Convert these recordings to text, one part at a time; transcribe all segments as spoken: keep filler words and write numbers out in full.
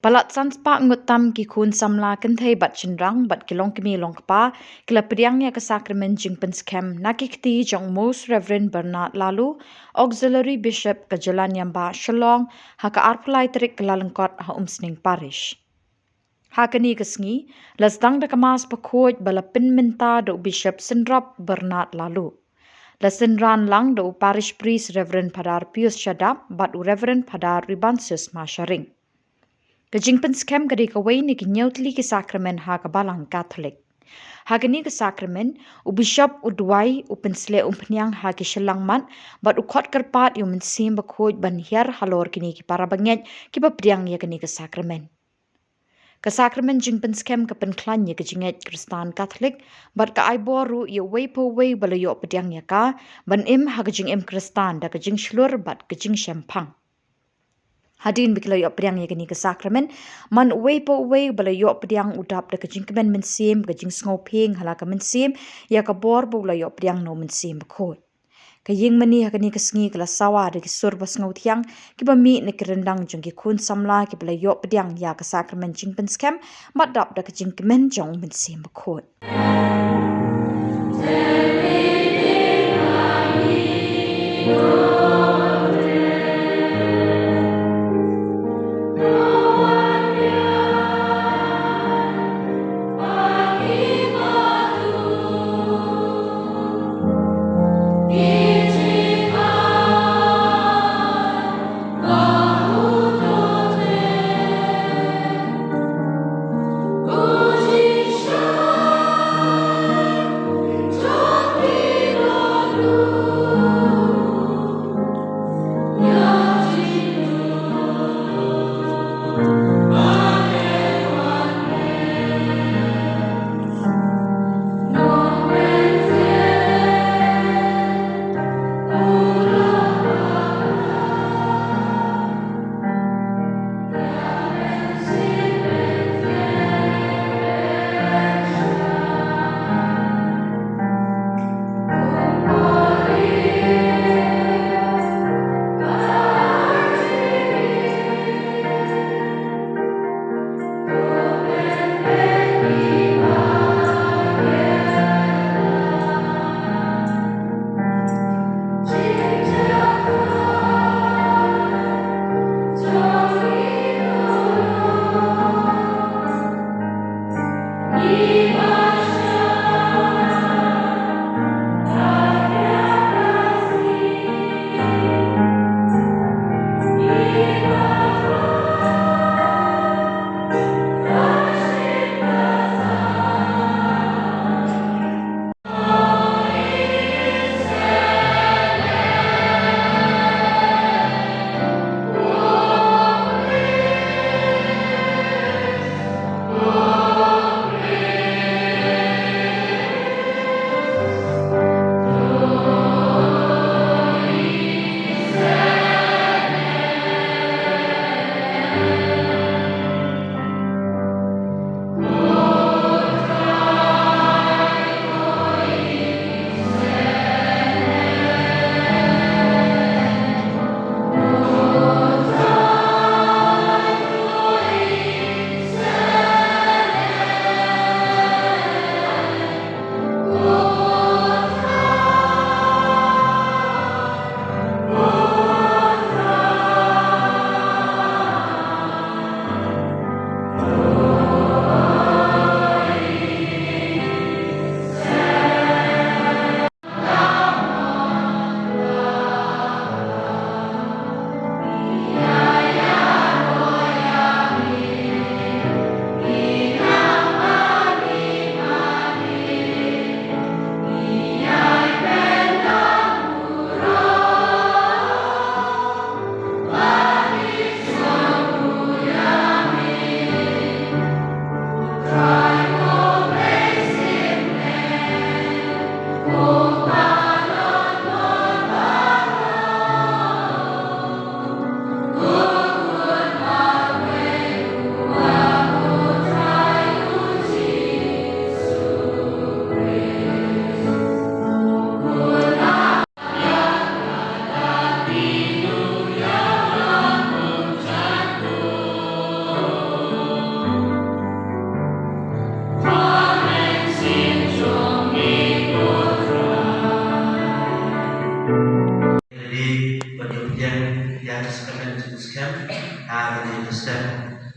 Palat san spah ngut tam ki khun samla kynthei bad shynrang bad ki longkmie longkpa ki la pdiang ïa ka sakramen jingpynskhem na ki kti jong u Most Reverend Bernard Laloo, Auxiliary Bishop ka Jylla Niam Bah Shillong, ha ka arphew lai tarik Kyllalyngkot ha Umsning Parish. Ha kane ka sngi, la sdang da ka Mass bakhuid ba la pynmynta da u Bishop Synrop Bernard Laloo. La synran lang da u Parish Priest Reverend Phadar Pius Shadap bad u Reverend Phadar Rubansius Masharing. Ka jingpynskhem ka dei kawei na ki hynñiew tylli ki sakramen ha ka Balang Katholik. Ha kane ka sakramen, u Bishop u duwai, u pynsleh umphniang ha ki shyllangmat bad u khot kyrpad ïa u Mynsiem Bakhuid ban hiar halor kine ki para bangeit kiba pdiang ïa kane ka sakramen. Ka sakramen jingpynskhem ka pynkhlaiñ ïa ka jingngeit Khristan Katholik bad ka ai bor ruh ïa uwei pa uwei ba la ïoh pdiang ïa ka ban im ha ka jingim Khristan da ka jingshlur bad ka jingshemphang. Hadien ba ki la ïoh pdiang ïa kane ka sakramen, man uwei pa uwei ba la ïoh pdiang u dap da ka jingkmen mynsiem, ka jingsngewphieng ha la ka mynsiem ïa ka bor ba u la ïoh pdiang na u Mynsiem Bakhuid. Ka ïing mane ha kane ka sngi ka la sawa da ki sur ba sngewthiang kiba mih na ki ryndang jong ki khun samla kiba la ïoh pdiang ïa ka sakramen jingpynskhem bad dap da ka jingkmen jong u Mynsiem Bakhuid.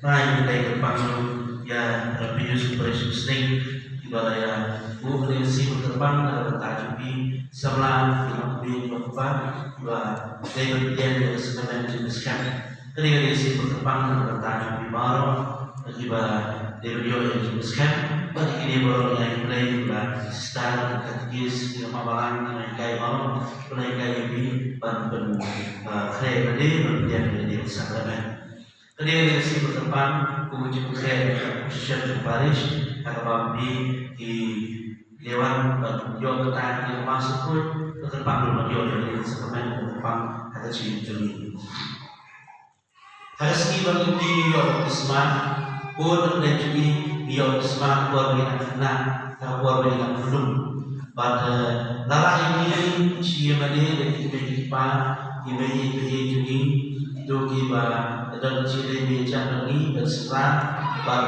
Trai ngi dei kyrpang ïa para pynïoh sngewbha sngewsih kiba la ïa buh ïa ka sngi ba kyrpang na ka bynta jong phi samla ïa ka bynta jong phi kiba dei ban pdiang ïa ka sakramen jingpynskhem. Ka dei ka sngi ba kyrpang na ka bynta jong phi baroh kiba dei ban ïoh ïa ka jingpynskhem. Bad kine baroh ngi ai khublei ïa ka sister, ka katekis, ïa ka balang, ïa ka balang, khublei ïa ka ïa phi ban pyn, eh, khreh ïa ka dei ban pdiang ïa ka sakramen. Ka dei ka sngi ba kyrpang kum ka jingpynkhreh ka association jong parish ha kaba phi ki wan ban ïoh bynta ïa ka Mass Khuid, ba kyrpang ruh ban ïoh ïa ka sakramen ba kyrpang ha ka jingim jong ngi. Ha ka sngi ba ngi ïoh baptisma, bun na pdeng jong ngi ïoh baptisma ha ka por ba ngi dang khynnah, ha ka por ba ngi dang khunlung. Bad, eh, la lah ïa ngi shu ïa mane da ki kmie ki kpa, ki mei ïeit ba ïeit jong ngi, kito kiba don jingsngewbha ïa ngi ban synran ban,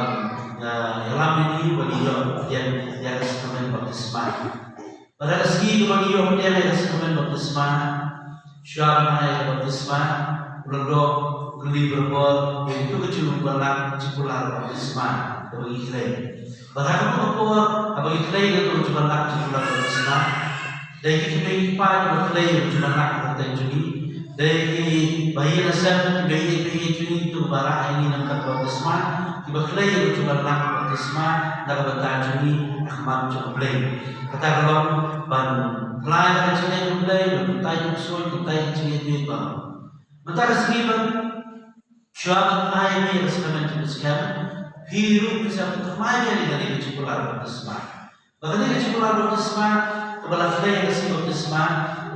eh, ïalam ïa ngi ban ïoh ïa, ïa ka sakramen baptisma. Bad ha ka sngi kaba ngi ïoh pdiang ïa ka sakramen baptisma, shuwa ban ai ïa ka baptisma, u lyngdoh u kylli barabor ïa kito ka jingwan lak jingkular baptisma kaba ngi khlei. Bad ha kano ka por haba ngi khlei ïa kato ka jingwan lak jingkular baptisma, dei ki kmie ki kpa kiba khlei ïa ka jingwan lak ha ka kyrteng jong ngi, dei kiba ïeit ha sem, kiba ïeit, kiba ïeit jong ngi, kito ba rah ïa ngi na ka bynta baptisma, kiba khlei ïa ka jingwan lak baptisma na ka bynta jong ngi ha khmat jong U Blei. Kata ka long ban phla ïa ka jingngeit U Blei, ban kyntait ïa u ksuid, kyntait ïa ka jingngeit bad. Mynta ka sngi ban shuwa ban ai ïa ka sakramen jingpynskhem, phi ruh phi sa pynthymmai ïa ka dei ka jingkular baptisma. Ba ka dei ka jingkular baptisma kaba la khlei ha ka sngi baptisma,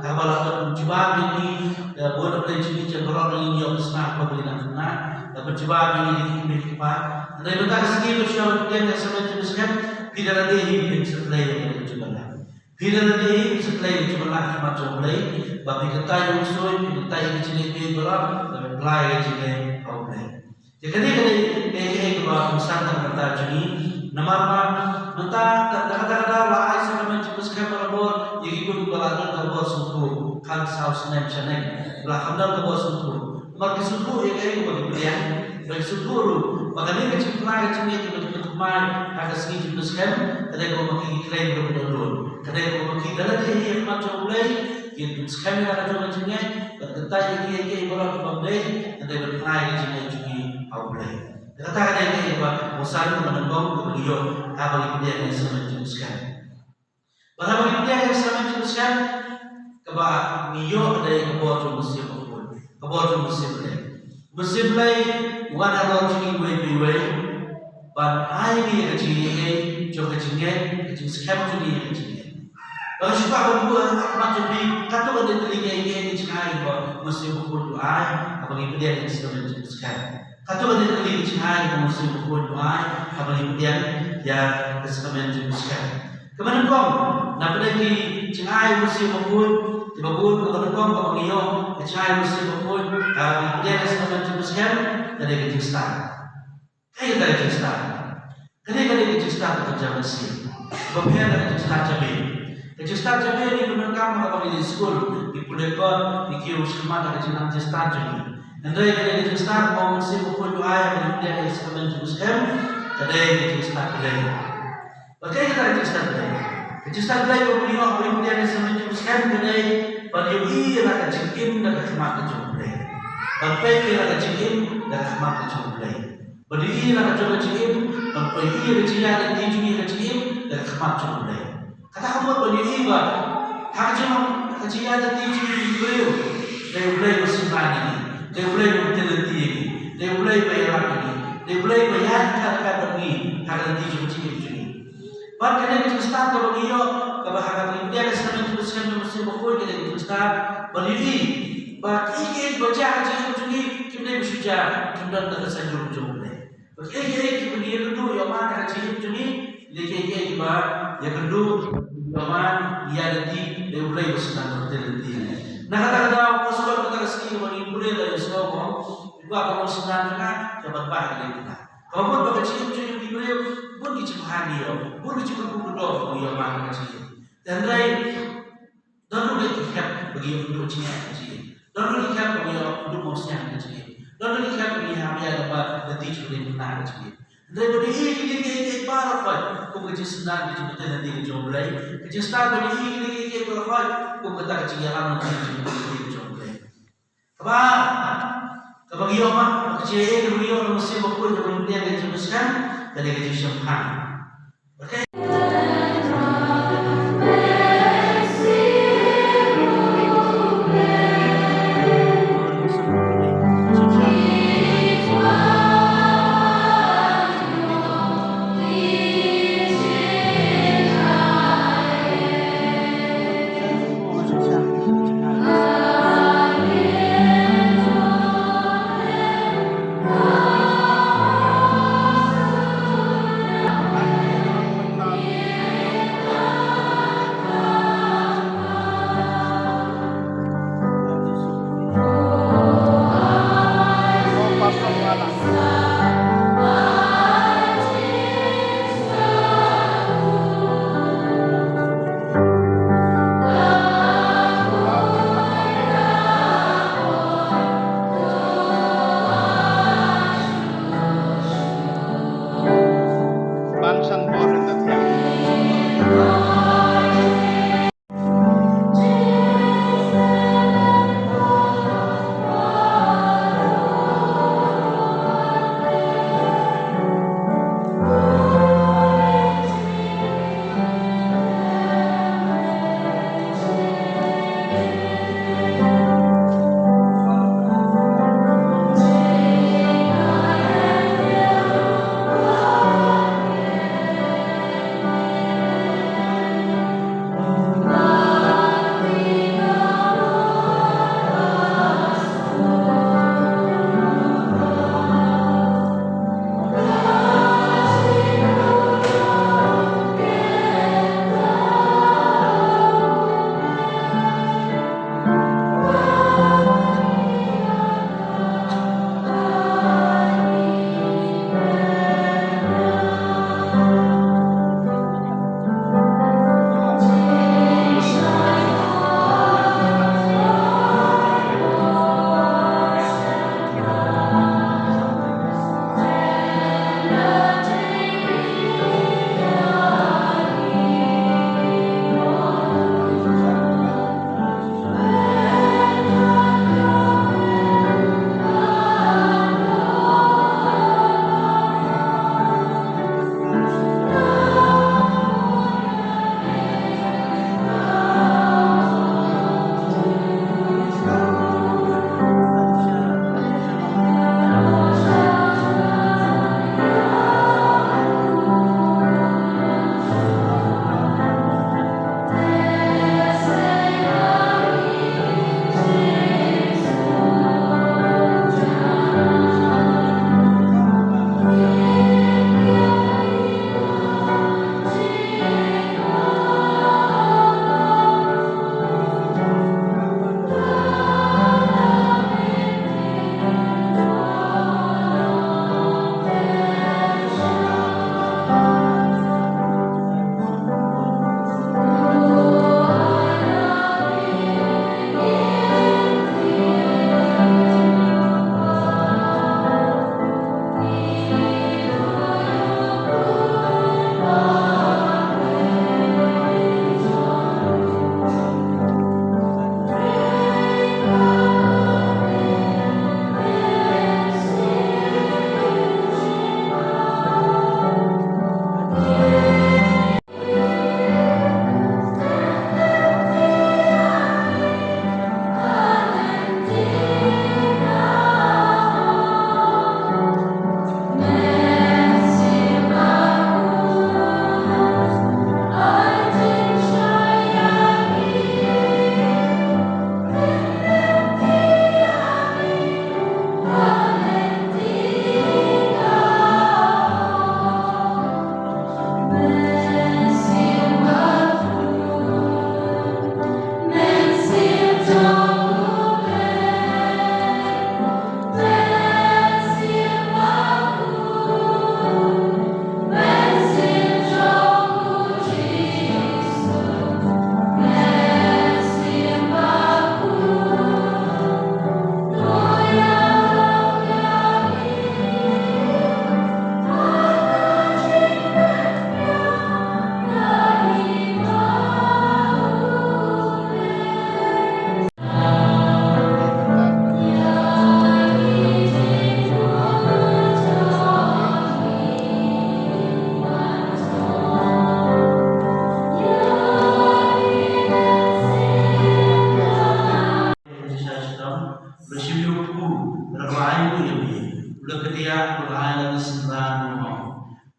kaba la pynjubab ïa ngi, eh, bun na pdeng jong ngi, jong baroh ngi ïoh baptisma ha ka por ba ngi dang khynnah, la pynjubab ïa ngi da ki kmie ki kpa. Hynrei mynta ka sngi ba shuwa ban pdiang ïa ka sakramen jingpynskhem, phi da lade hi phin sa khlei ïa ka jingkular. Phi da lade hi phin sa khlei ïa ka jingkular ha khmat jong U Blei, ba phi kyntait ïa u ksuid, phi kyntait ïa ka jingngeit baroh, ba phi phla ïa ka jingngeit ha U Blei. Te kane ka dei kaei kaei kaba kongsan na ka bynta jong ngi. Namar ba mynta da, da kata ka daw la ai sakramen jingpynskhem barabor ïa ki khun ba la don ka bor sngewthuh khatsaw snem shaneng, ba la kham don ka bor sngewthuh. Namar ki sngewthuh ïa kaei kaba ki pdiang, ba ki sngewthuh ruh ba kane ka jingphla ka jingngeit kaba ki pynthymmai ha ka sngi jingpynskhem, ka dei kaba ki khlei ruh ka don. Ka dei kaba ki da lade hi ha khmat jong U Blei, ki pynskhem ïa la ka jong ka jingngeit, bad kyntait ïa kiei kiei baroh kiba ym dei, ka dei ban phla ïa ka jingngeit jong ngi ha U Blei. Kata ka dei kaei kaba kongsan, kaba nyngkong kaba ngi ïoh haba ngi pdiang ïa ka sakramen jingpynskhem. Bad haba ngi pdiang ïa ka sakramen jingpynskhem, kaba ngi ïoh ka dei ka bor jong U Mynsiem Bakhuid, ka bor jong U Mynsiem Blei. U Mynsiem Blei u wan halor jong ngi iwei pa iwei ban ai ïa ngi ïa ka jingïeit jong ka jingngeit, ka jingskhem jong ngi ïa ka jingngeit. Ba nga shu kwah ban buh ha khmat jong phi katto katne tylli ki, ki, ki jingai ba U Mynsiem Bakhuid u ai haba ngi pdiang ïa ka sakramen jingpynskhem. Katto katne tylli ki jingai ba U Mynsiem Bakhuid u ai haba ngi pdiang ïa ka sakramen jingpynskhem. Kaba nyngkong na pdeng ki jingai U Mynsiem Bakhuid, kiba bun, kaba nyngkong kaba ngi ïoh ka jingai U Mynsiem Bakhuid haba ngi pdiang ïa ka sakramen jingpynskhem, ka dei ka jingstad. Kaei kata ka jingstad? Kane ka dei ka jingstad kaba jam mynsiem, kaba pher na ka jingstad jabieng. Ka jingstad jabieng ngi pyndonkam haba ngi leit skul, ngi pule kot, ngi kiew shakhmat ha ka jingnang jingstad jong ngi. Hynrei kane ka jingstad kaba U Mynsiem Bakhuid u ai haba ngi pdiang ïa ka sakramen jingpynskhem, ka dei ka jingstad Blei. Bad kaei kata ka jingstad Blei? Ka jingstad Blei kaba ngi ïoh haba ngi pdiang ïa ka sakramen jingpynskhem ka dei ban ïohi ïa la ka jingim da ka khmat ka jong U Blei. Ban peit ïa la ka jingim da ka khmat ka jong U Blei. Ban ïohi ïa la ka jong ka jingim, ban peit ïa ka jingïaid lynti jong ngi ha ka jingim da ka khmat jong U Blei. Kata ka mut ban ïohi ba ha ka jong ka jingïaid lynti jong ngi ki briew, dei U Blei ba synran ïa ngi, dei U Blei ba kyntiew lynti ïa ngi, dei U Blei ba ïarap ïa ngi, dei U Blei ba ïaid ryngkat ryngkat bad ngi ha ka lynti jong ka jingim jong ngi. Bad kane ka jingstad kaba ngi ïoh, kaba ha kaba ngi pdiang ïa ka sakramen jingpynskhem jong U Mynsiem Bakhuid, kane ka jingstad ban ïohi ba kiei kiei kiba jia ha ka jingim jong ngi kim dei ba shu jia, kim don da ka saiñdur jong U Blei. Bad kiei kiei kiba ngi ïakynduh ïohman ha ka jingim jong ngi, dei kiei kiei kiba ïakynduh ïohman, ïa lynti, dei U Blei ba synran ban kyntiew lynti. Na kata ka daw, nga sngewbha mynta ka sngi kaba ngi pule la ïa u sngewbha, ba ka long synran jong nga, ka ban bah ïa lynti. Kaba mut ba ka jingim jong ngi ki briew, bun ki jingpyrkhat ngi ïoh, bun ki jingkyrkhu kyrdoh ngi ïoh man ka jingim. Hynrei don ruh ki khep ba ngi ïoh kynduh jingeh ka jingim. Don ruh ki khep ba ngi ïoh kynduh mawsiang ka jingim. Don ki kham ki hap ïa ka ba lynti jong ki na ka jong ki. Hynrei ba ïohi ïa kine kiei kiei baroh, kum ka jingsynran ka jong ka lynti ka jong U Blei. Ka jingsynran ba ïohi ïa kine kiei kiei baroh, kum kata ka jingïalam lynti ka jong ka lynti ka jong U Blei. Kaba, kaba ngi ïoh ma, ka jingïalam kaba ngi ïoh na u Mynsiem Bakhuid kaba ngi pdiang ka jingpynshlur, ka dei ka jingshemphang.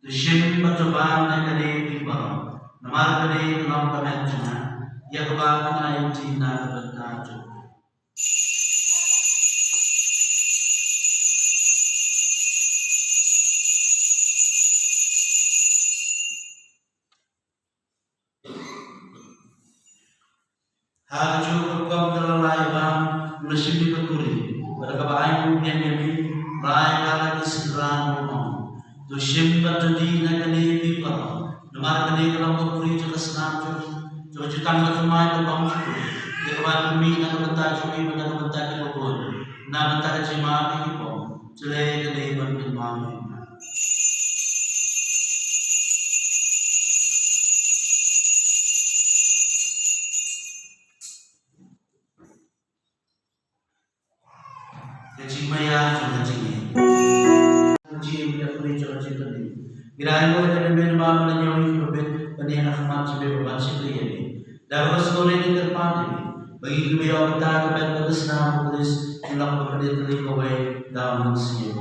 Shim bad to bam na kane phi baroh, namar kane ka long ka met jong nga, ïa kaba ngan aiti na ka bynta jong phi. Ha kajuh ka rukom ka la rai bam, u la shim ïa ka kuri, bad kaba ainguh biang ïa me, rai ka la ki synran ruh ong. To shim bad to dih na kane phi baroh, namar kane ka long ka kuri jong ka snam jong, jong ka jutang ka thymmai ka bym shukor, ïa kaba pynmih na ka bynta jong me bad na ka bynta kiba bun, na ka bynta ka jingma ka jingpom. Te leh kane ban pynmih. Ka jingmaïa jong ka jingim. Jingim ïa kane jong ka jingim. Ngi dei mo ïa kane mynta ba ngi ïohi ka bit ban ïa ka khmat jong me ban shakri ïa me. Da ka sngewthuh ïa ka kyrpad jong me. Ba ngi kiba ïoh bynta ka bit ka snam u Khrist, ngi long ba ka bit ka wei da u Mynsiem.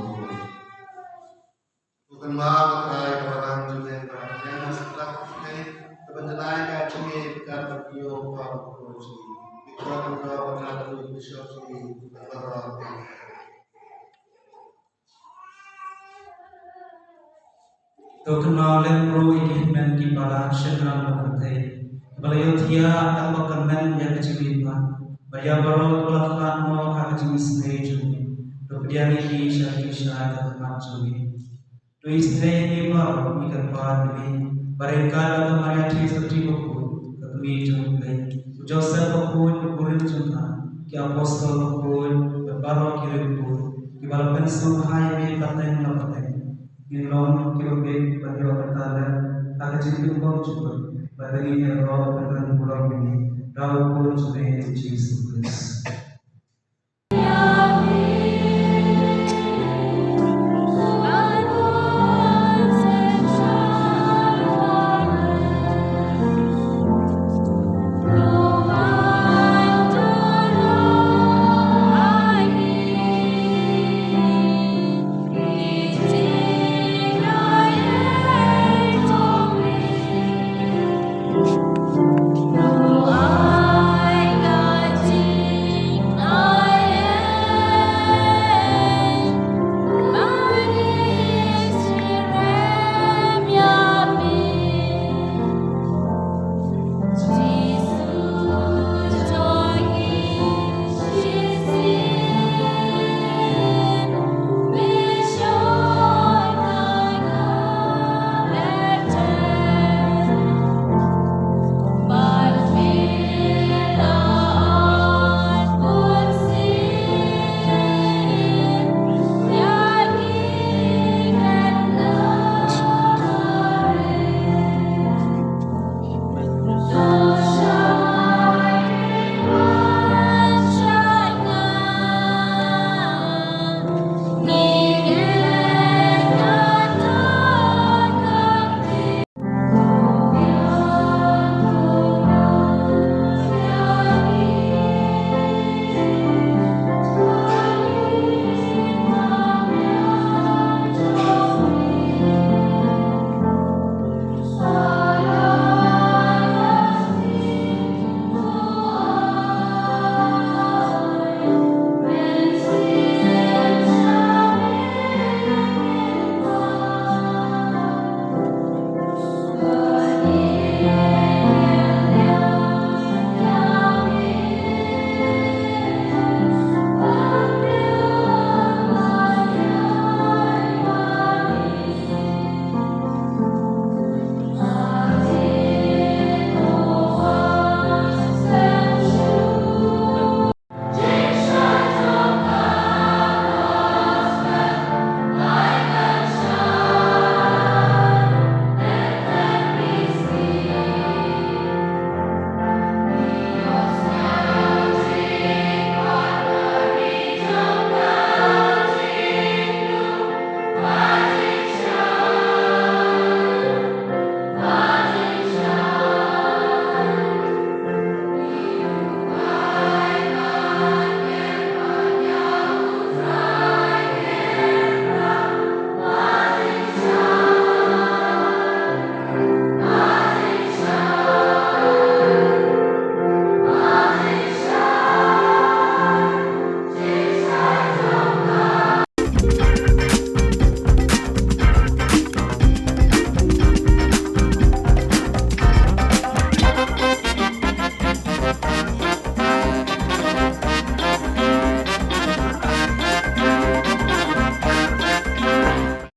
Ko Kynmaw ko Trai ka balang jong ngi, ba ngi ïa sngewthuh ïa ka bynta ka jong ngi, ka ba ïoh ka ko jong ngi. Ngi kwah ban ïoh ka ko jong ngi, bishop jong ngi, ka balang. To kynmaw lem ruh ïa ki hynmen ki para shynrang ba kynthei, ba la ïohthiah tang ba kyrmen ïa ka jingim ba, ba ïa baroh ba la khlad noh ha ka jingisynei jong ngi. To pdiang ïa ki sha ki sha ka khmat jong ngi. To isynei ïa ngi baroh, ngi kyrpad ïa me, ba ryngkat bad ka Maria Theisotti bakhuid, ka kmie jong U Blei, u Joseph bakhuid, u kurim jong ka, ki apostol bakhuid, bad baroh ki riewkhuid, kiba la pynsngewbha ïa me pateng la pateng. Ngin long kiba bit ban ïoh bynta lem ha ka jingim bymjukut, bad ngin ïaroh ban pynlong ïa me da u Khun jong me U Jisu Khrist.